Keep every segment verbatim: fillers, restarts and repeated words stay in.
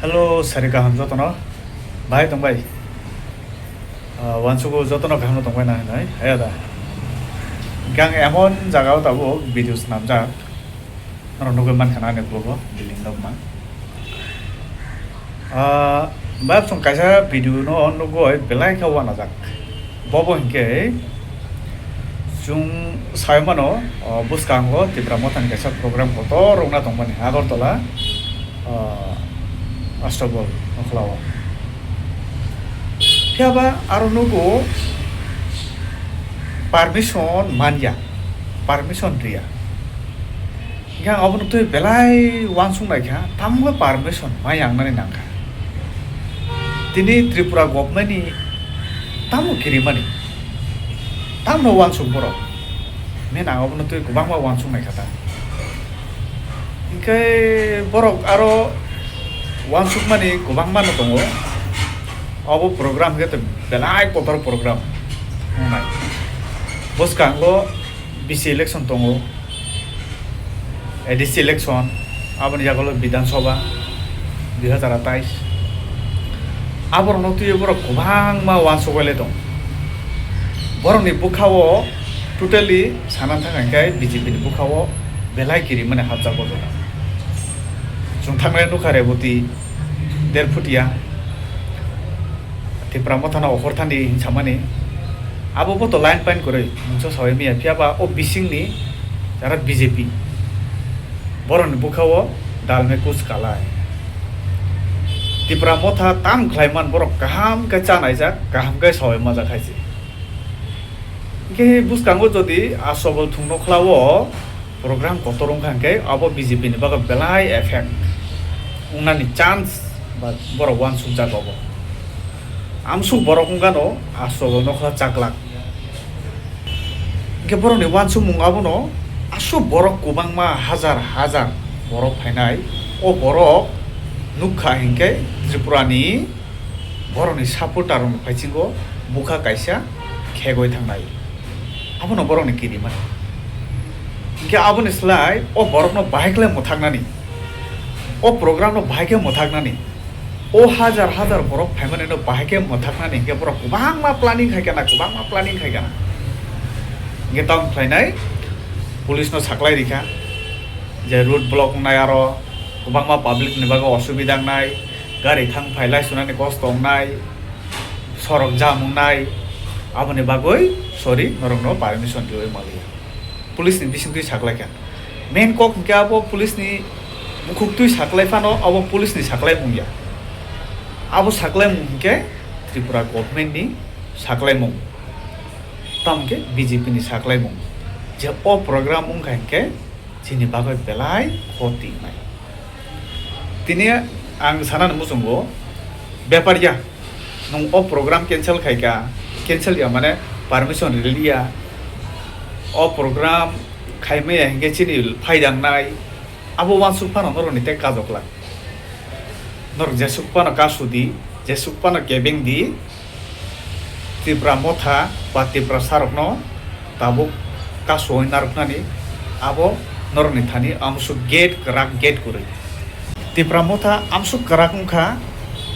Hello, sari kaham jotono. Bai tong bai. Ah, wansugo jotono kaham tong bai na hinoi. Haya da. Gang emon jaga o tabuk video swnamjak. Norok nugwi mankha na ani vlog o building nokma. Ah, bai chwng kaisa video no nugwi belai khe wanajak. Bobo hinkhe chwng sai mano, ah, bwskango Tipra Mothani kaisa program kotor wngna tongmani Agartala, ah, Astabol nokhlao. Phiya ba aro nugo permission manya, permission riya. Hinkhe ang obono twi belai wansuk naikha, tamo permission ma yangnani nangkha. Tini Tripura government ni tamo kirimani, tamno wansuk borok. Men ang obono twi kwbangma wansuk naikha ta. Hinkhe borok aro wansukmani kwbangma no tongo. Obo program hinkhe belai kotor program wngnai. Bwskango B C election tongo. A D C election, aboni yagulo Bidhan Sabha dui hazar atais. Aborokno twiwi borok kwbangma wansugwi lai tongo. Borokni bwkhao totally sana thang hinkhe B J P ni bwkhao belai kirimani hapjak o jora. Chwng thangnai nukha Reboti der phutia. Tipra Mothano okhor thani hinsamani. Abo bo to line pain kwrwi, mungsa sawi miya, phiya ba o bisingni jara B J P. Borokni bwkhao dalme kus kalai. Tipra Motha tam khlai man borok kaham khe chanaijak, kaham khe sawi majak hai se. Hinkhe bwskango jodi Astabol thung nokhlao program kotor wngkha hinkhe abo B J P ni bagwi belai effect wngnani chance ba borok wansukjak obo. Amsuk borok wngkha no Astabol nokhla chaklak. Hinkhe borokni wansukmung abono aswk borok kwbangma hajar hajar borok phainai. O borok nukha hinkhe Tripura ni borokni supporter rokni phaisingo bwkha kaisa khegwi thangnai. Abono borokni kirimani. Hinkhe aboni slai o borokno bahai khlai mwthaknani, o program no bahai khe mwthaknani, o hajar hajar borok phaimani no bahai khe mwthaknani hinkhe borok kwbangma planning khai kana, kwbangma planning khai kana. Hinkhe tamo khlainai police no saklai rikha je road block wngnai, aro kwbangma public ni bagwi osubida wngnai, gari thang phai lai sunani kosto wngnai, sorok jam wngnai, aboni bagwi sorry norokno permission riwi manliya. Police ni bisingtwi saklaikha. Main kok hinkhe abo police ni bukhuktwi saklai phano abo police ni saklaimung ya. Abo saklaimung hinkhe Tripura government ni saklaimung. Tamo hinkhe B J P ni saklaimung. Je o program wngkha hinkhe chini bagwi belai khoti wngnai. Tini ang sanani muchungo bepar ya, nwng o program cancel khaika, cancel ya mane permission riliya, o program khaimaya hinkhe chini phaida wngnai, abo wansuk phano norokni tei kajokla. Norok jesuk phano kasudi, jesuk phano kebengdi, Tipra Motha ba Tiprasarokno tabuk kasuwi narwknani abo norokni thani amsuk gate kwrak, gate kwrwi. Tipra Motha amsuk kwrak wngkha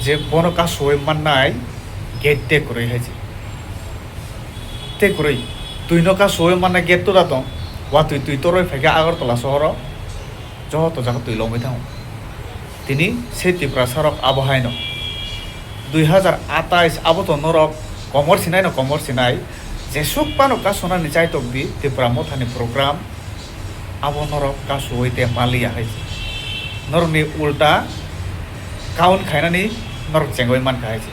je bono kasuwi mannai gate tei kwrwi hai se. Tei kwrwi twino kasuwi mannai gate tora tong, watwi twi torwi phaikha Agartala sohoro. Joto jaga twi longwi thango. Tini se Tiprasarok abo haino dui hazar atais abo to norok komor sinai no komor sinai, jesuk phano kasonani chaitok di Tipra Mothani program, abo norok kasuwi te maliya hai se. Norokni ulta kaun khainani norok chengwi mankha hai se.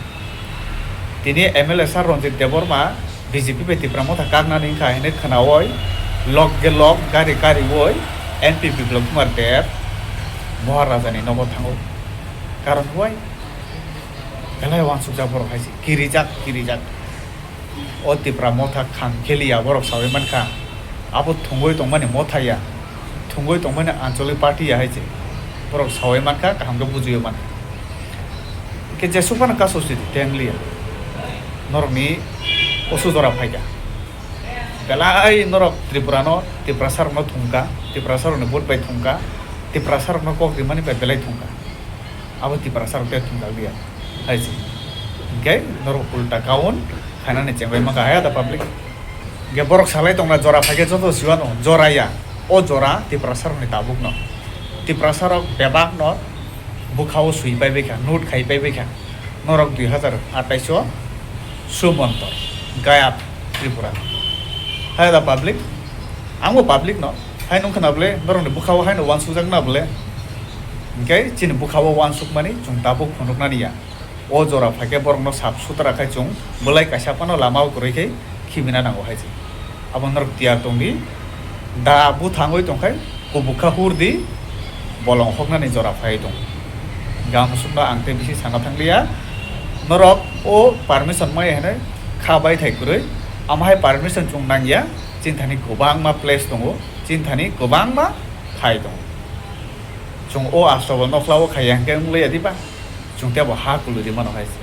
Tini M L A sir Ranjit Debbarma B J P bai Tipra Motha kaknani wngkha hinwi khwnawi lok ge lok gari kariwi M P Biplab Kumar Deb Moharaja ni nogo thango. Karon wai belai wansukjak borok hai se, kirijak, kirijak. O Tipra Motha kham kheliya borok sawi mankha. Abo thwngwi tongmani motha ya. Thwngwi tongmani ancholi party ya hai se. Borok sawi mankha, kaham khe bujiwi mankha. Hinkhe jesuk phano kasu sidi tengliya. Norokni osu jora phaikha. Belai norok Tripura no, Tiprasa rokno thungkha, Tiprasa rokni vote bai thungkha, Tiprasa rokno kok rimani bai belai thungkha. Abo Tiprasa rok tei thumjak liya. Hai se. Hingke norok ulta kaun khainani chengbai maka haya da public. Hingke borok salai tongna jora phaikhe joto siwano jora ya. O jora Tiprasa rokni tabukno. Tiprasa rok bebakno bwkhao sui paibai kha, note khai paibai kha. Norok dui hazar atais o Sumontor, Gayab, Tripura. Haya da public, angbo public no, hai nung khna bole, norokni bwkhao haino wansukjak na bole. Hingke chini bwkhao wansukmani chwng tabuk phunuknani ya. O jora phaikhe borokno sap sutra khai chwng bwlai kaisa phano lama o kwrwi khai khibina nango hai se. Abo norok tiyar tongdi, da buthangwi tongkhai kubukha hurdi, bolong hoknani jora phai tong. Ga musukno ang tei bisi sana thangliya. Norok o permission mai hwnwi kha bai thai kwrwi, amo hai permission chwng nangya, chini thani kwbangma place tongo, chini thani kwbangma khai tongo. Chwng o astrobal nokla o khaiya hwnkhe wng liya diba? Chwng tei bo ha kwlwi rimano hai se.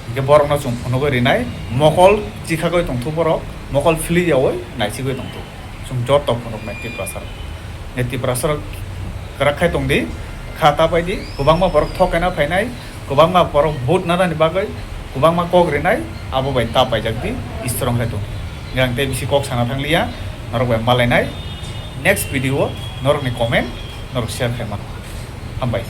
Hwnkhe borokno chwng phunugwi rinai, mokol chikhagwi tongthu borok, mokol philiyaui naisigwi tongthu. Chwng joto phunuknai Tiprasa rok. Hwnkhe Tiprasa rok kwrak khai tongdi, kha ta paidi, kwbangma borok thok kaina phainai, kwbangma borok vote nanani bagwi, kwbangma kok rinai, abo bai ta paijak di, strong khai tongdi. Hwnkhe ang tei bisi kok sana thangliya, norok bai malainai. Next video o norokni comment norok share khai mano. Hambai.